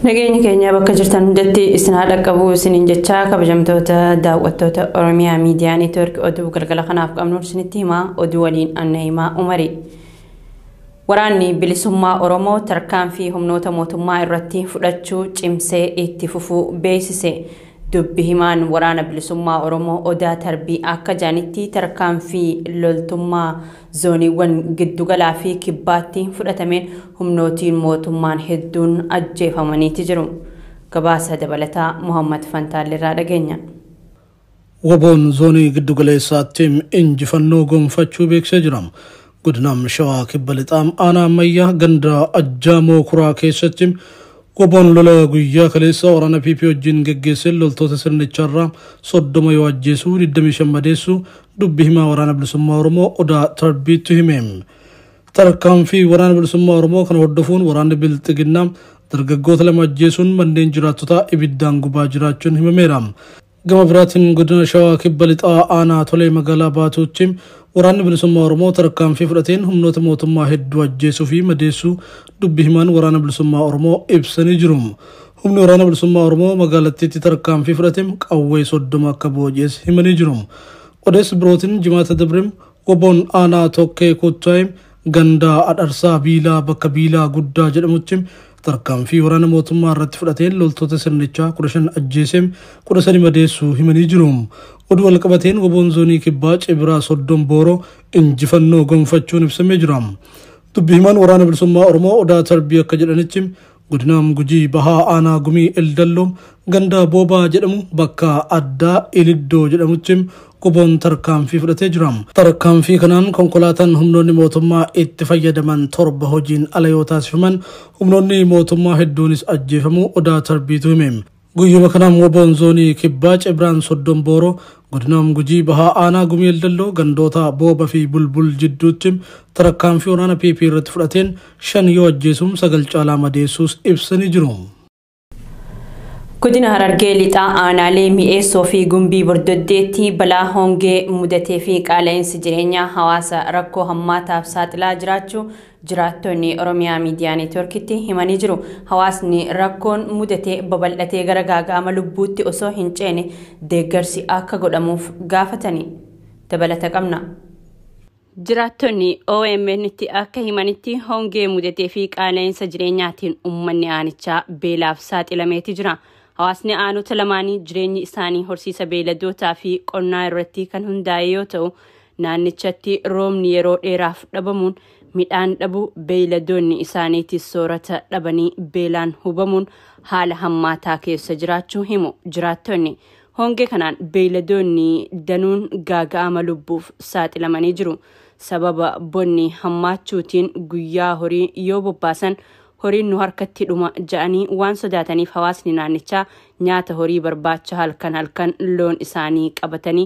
Nageenya keenya bakka jirtan hundatti isin haa dhaqqabu isiniin jechaa kabajamtoota daawwattoota Oromiyaa Miidiyaa Neetwoork oduu galgala kanaaf qabnu isinitti himaa oduu waliin Anna Himaa Umari. Waraanni bilisummaa Oromoo tarkaanfii humnoota mootummaa irratti fudhachuu cimsee itti fufuu beeksise. Dubbi himaan waraana bilisummaa Oromoo Odaa Tarbii akka jaanitti tarkaanfii loltummaa zooniiwwan giddugalaa fi kibbaatti fudhatameen humnootiin mootummaan hedduun ajjeefamaniiti jiru. Gabaasa dabalataa Muhammad Fantaalirraa dhageenya. Waboon zoonii giddugaleessaatti injifannoo gonfachuu beeksisee jira. Godinaan Shawaa Kibba Lixaa aanaa ammayyaa ganda Ajjaamoo Kuraa keessatti Waboon lola guyyaa kaleessa waraana PP wajjin geggeessee loltoota sirnicharraa 30 yoo ajjeesuu 25 madeessu dubbi himaa waraana bilisummaa Oromoo Odaa Tarbiitti hime. Tarkaanfii waraana bilisummaa Oromoo kana hordofuun waraanni Bilxiginnaa dargaggoota 2 ajjeesuun manneen jiraattotaa ibiddaan gubaa jiraachuun himameera. Gama biraatiin godina Shawaa Kibba Lixaa aanaa Tolee magaalaa Baatuutti waraanni bilisummaa Oromoo tarkaanfii fudhateen humnoota mootummaa hedduu ajjeesuu fi madeessuu dubbi himaan waraana bilisummaa Oromoo ibsanii jiru. Humni waraana bilisummaa Oromoo magaalattiitti tarkaanfii fudhateen qawwee 30 akka booji'es himanii jiru. Odeessi birootiin jimaata Dabreem Waboon aanaa Tokkee Kottaayim ganda Adharsaa Biilaa bakka Biilaa guddaa jedhamutti tarkaanfii waraana mootummaa irratti fudhateen loltoota sirnichaa 15 ajjeesee 13 madeessuu himanii jiru. Oduu walqabateen Waboon zoonii kibbaa Cibiraa 30 Booroo injifannoo gonfachuun ibsamee jira. Dubbi himaan waraana bilisummaa Oromoo Odaa Tarbii akka jedhanitti godinaan Gujii Bahaa aanaa Gumii Eldalloo ganda Boobaa jedhamu bakka addaa Iliddoo jedhamutti Waboon tarkaanfii fudhatee jira. Tarkaanfii kanaan konkolaataan humnoonni mootummaa itti fayyadaman 7 hojiin ala yoo taasifaman humnoonni mootummaa hedduunis ajjeefamuu Odaa Tarbiitu hime. Guyyuma kanaan Waboon zoonii kibbaa Cibraan 30 Booroo godinaan Gujii Bahaa aanaa Gumii Eldalloo gandoota Booba fi Bulbul jidduutti tarkaanfii waraana PP irratti fudhateen 5 yoo ajjeesuun 9 caalaa madeessuus ibsanii jiru. Godina Harargee Lixaa aanaalee mi'eessoo fi gumbii bordoddeetti balaa hongee mudatee fi qaala'insi jireenyaa hawaasa rakkoo hammaataaf saaxilaa jiraachuu jiraattonni Oromiyaa Miidiyaa Neetwoorkitti himanii jiru. Hawaasni rakkoon mudatee babal'atee gara gaaga'ama lubbuutti osoo hin ceene deeggarsi akka godhamuuf gaafatani. Dabalata qabna. Jiraattonni OMN'tti akka himanitti hongee mudatee fi qaala'insa jireenyaatiin uummanni aanichaa beelaaf saaxilameeti jira. Hawaasni aanota lamaanii jireenyi isaanii horsiisa beeyladootaa fi qonnaa irratti kan hundaa'e yoo ta'u, naannichatti roobni yeroo dheeraaf dhabamuun midhaan dhabuu beeyladoonni isaaniitis soorata dhabanii beelaan hubamuun haala hammaataa keessa jiraachuu himu jiraattonni. Hongee kanaan beeyladoonni danuun gaaga'ama lubbuuf saaxilamanii jiru. Sababa bonni hammaachuutiin guyyaa horii yoo bobbaasan horiin nu harkatti dhuma ja'anii waan sodaataniif hawaasni naannichaa nyaata horii barbaacha halkan halkan loon isaanii qabatanii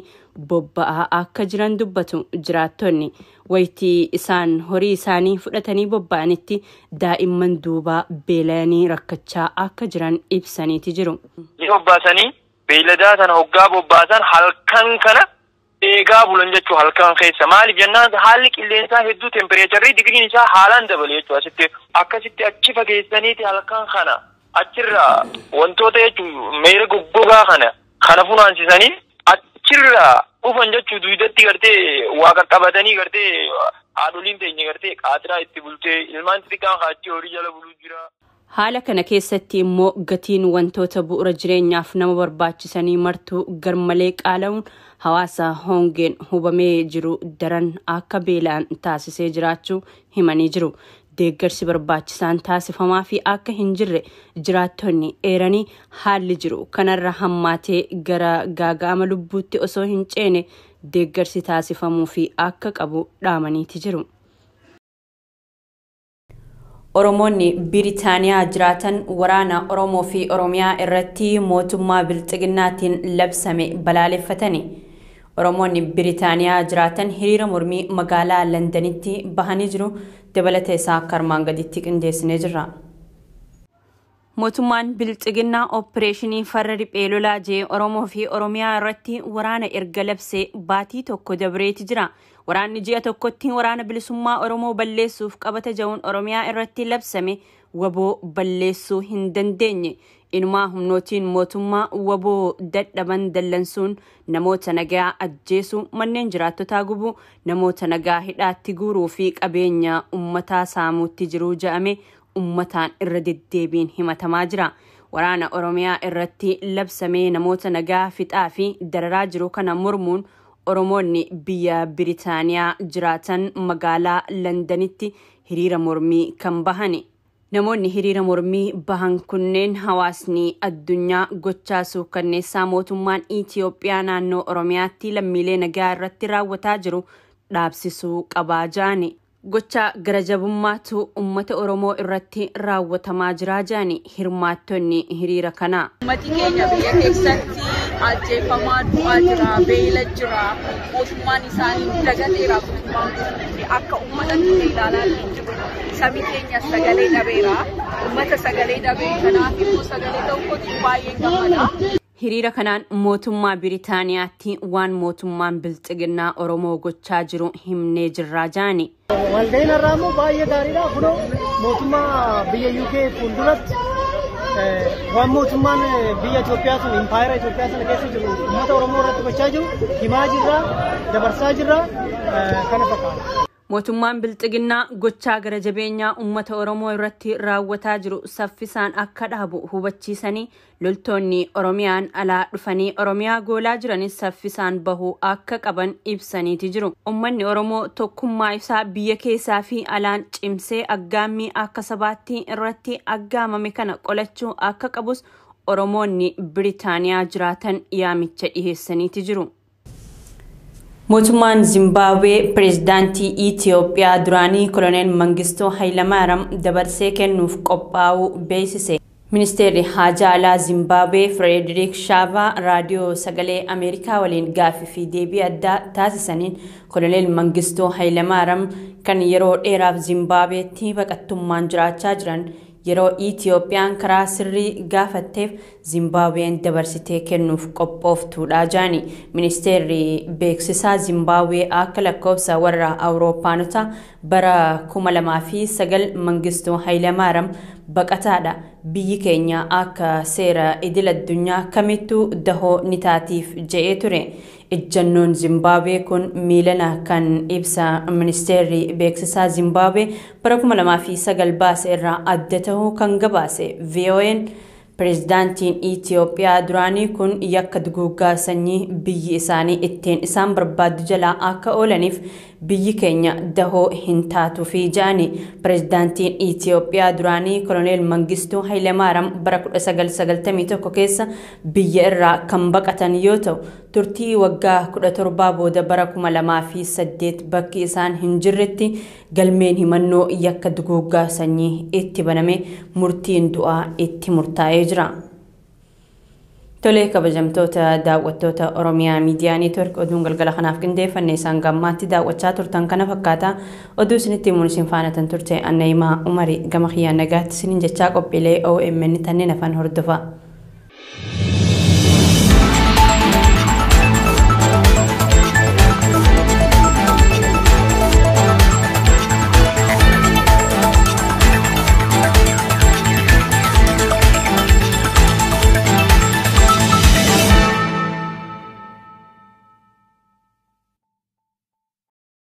bobba'aa akka jiran dubbatu jiraattonni. Wayitii isaan horii isaanii fudhatanii bobba'anitti daa'imman duubaa beela'anii rakkachaa akka jiran ibsaniiti jiru. Ni bobbaasanii beeyladaa sana hoggaa bobbaasan halkan kana eegaa bulan jechuu halkan keessa. Maaliif jennaan haalli qilleensaa hedduu tempereecharri digriin isaa haalaan dabale jechuu asitti akkasitti achi fageessaniiti halkan kana achirraa wantoota jechuu meera goggogaa kana funaansisanii achirraa dhufan jechuu duudatti gartee waa qaqqabatanii gartee haadholiin teenya gartee qaatiraa itti bultee ilmaan xixiqqaan kaachii horii jala buluu jira. Haala kana keessatti immoo gatiin wantoota bu'uura jireenyaaf nama barbaachisanii martuu garmalee qaala'uun hawaasa hongeen hubamee jiru daran akka beelaan taasisee jiraachuu himanii jiru. Deeggarsi barbaachisaan taasifamaa fi akka hin jirre jiraattonni eeranii haalli jiru kanarra hammaatee gara gaaga'ama lubbuutti osoo hin ceene deeggarsi taasifamuu fi akka qabu dhaamaniiti jiru. Oromoonni Biriitaaniyaa jiraatan waraana Oromoo fi Oromiyaa irratti mootummaa Bilxiginnaatiin labsame balaaleffatani. Oromoonni Biriitaaniyaa jiraatan hiriira mormii magaalaa Londanitti bahanii jiru. Dabalata isaa akka armaan gaditti qindeessinee jirra. Mootummaan Bilxiginnaa Opereeshinii farra riphee lolaa jee Oromoo fi Oromiyaa irratti waraana erga labsee baatii tokko dabreeti jira. Waraanni ji'a tokkotti waraana bilisummaa Oromoo balleessuuf qabata ja'uun Oromiyaa irratti labsame waboo balleessuu hin dandeenye. Inumaa humnootiin mootummaa waboo dadhaban dallansuun namoota nagaa ajjeesuu, manneen jiraattotaa gubuu, namoota nagaa hidhaatti guuruu fi qabeenya uummataa saamuutti jiruu jedhame uummataan irra deddeebiin himatamaa jira. Waraana Oromiyaa irratti labsamee namoota nagaa fixaa fi dararaa jiru kana mormuun Oromoonni biyya Biritaaniyaa jiraatan magaalaa Londanitti hiriira mormii kan bahani. Namoonni hiriira mormii bahan kunneen hawaasni addunyaa gochaa suukanneessaa mootummaan Itiyoophiyaa naannoo Oromiyaatti lammiilee nagaa irratti raawwataa jiru dhaabsisuu qabaa jedhani. Gocha garajabummaatu uummata Oromoo irratti raawwatamaa jira jedhani hirmaattonni hiriira kanaa. Uummati keenya biyya keessatti ajjeefamaa du'aa jira, beela jira, mootummaan isaanii dagateera mootummaan kun akka uummatatti ilaalaa hin jiru. Sabni keenya sagalee dhabeera. Uummata sagalee dhabee kanaaf immoo sagalee ta'uu baay'een gammada. Hiriira kanaan mootummaa Biritaaniyaatti waan mootummaan bilxiginnaa Oromoo gochaa jiru himnee jirraa jedhani. Walga'iin har'aa immoo baay'ee gaariidha. Kunoo mootummaa biyya UK fuulduratti waan mootummaan biyya Itoophiyaa sun impaayera Itoophiyaa sana keessa jiru uummata Oromoo irratti gochaa jiru himaa jirra, dabarsaa jirra kana fakkaata. Mootummaan bilxiginnaa gochaa gara jabeenyaa uummata Oromoo irratti raawwataa jiru saffisaan akka dhaabu hubachiisanii loltoonni Oromiyaan alaa dhufanii Oromiyaa goolaa jiranis saffisaan bahuu akka qaban ibsaniiti jiru. Uummanni Oromoo tokkummaa isaa biyya keessaa fi alaan cimsee aggaammii akka sabaatti irratti aggaamame kana qolachuu akka qabus Oromoonni Biritaaniyaa jiraatan yaamicha dhiheessaniiti jiru. Mootummaan Zimbaabuwee pireezidaantii Itiyoophiyaa duraanii Koloneel Mangistuu Hayilamaariyaam dabarsee kennuuf qophaa'uu beeksise. Ministeerri Haajaa Alaa Zimbaabuwee Firederik Shaavaa raadiyoo sagalee Ameerikaa waliin gaaffii fi deebii addaa taasisaniin Koloneel Mangistuu Hayilamaariyaam kan yeroo dheeraaf Zimbaabuweetti baqattummaan jiraachaa jiran yeroo Itiyoophiyaan karaa sirrii gaafatteef Zimbaabuween dabarsitee kennuuf qophooftuudha jedhani. Ministeerri beeksisaa Zimbaabuwee akka lakkoofsa warra Awurooppaanotaa bara 2009 Mangistuu Hayilamaariyaam baqataadha. Biyyi keenya akka seera idil addunyaa kamittuu dahoo ni taatiif je'ee ture. Ejjannoon Zimbaabuwee kun miilana kan ibsa ministeerri beeksisaa Zimbaabuwee bara 2009 baase irraa adda ta'uu kan gabaase VON. Pireezidaantiin Itiyoophiyaa duraanii kun yakka duguuggaa sanyii biyyi isaanii ittiin isaan barbaaddu jalaa akka oolaniif biyyi keenya dahoo hin taatuufi jedhani. Pireezidaantiin Itiyoophiyaa duraanii Koloneel Mangistuu Hayilamaariyaam bara 1991 keessa biyya irraa kan baqatan yoo ta'u turtii waggaa 17 booda bara 2008 bakki isaan hin jirretti galmeen himannoo yakka duguuggaa sanyii itti baname murtiin du'aa itti murtaa'ee jira. Tolee kabajamtoota daawwattoota Oromiyaa Miidiyaa Neetwork oduun galgala kanaaf qindeeffanne isaan gammaatti daawwachaa turtan kana fakkaata. Oduu isinitti himuun isin faana tan turte Annayimaa Umarii gama kiyyaan nagaatti isiniin jechaa qophiilee OMN tanneen afaan hordofa.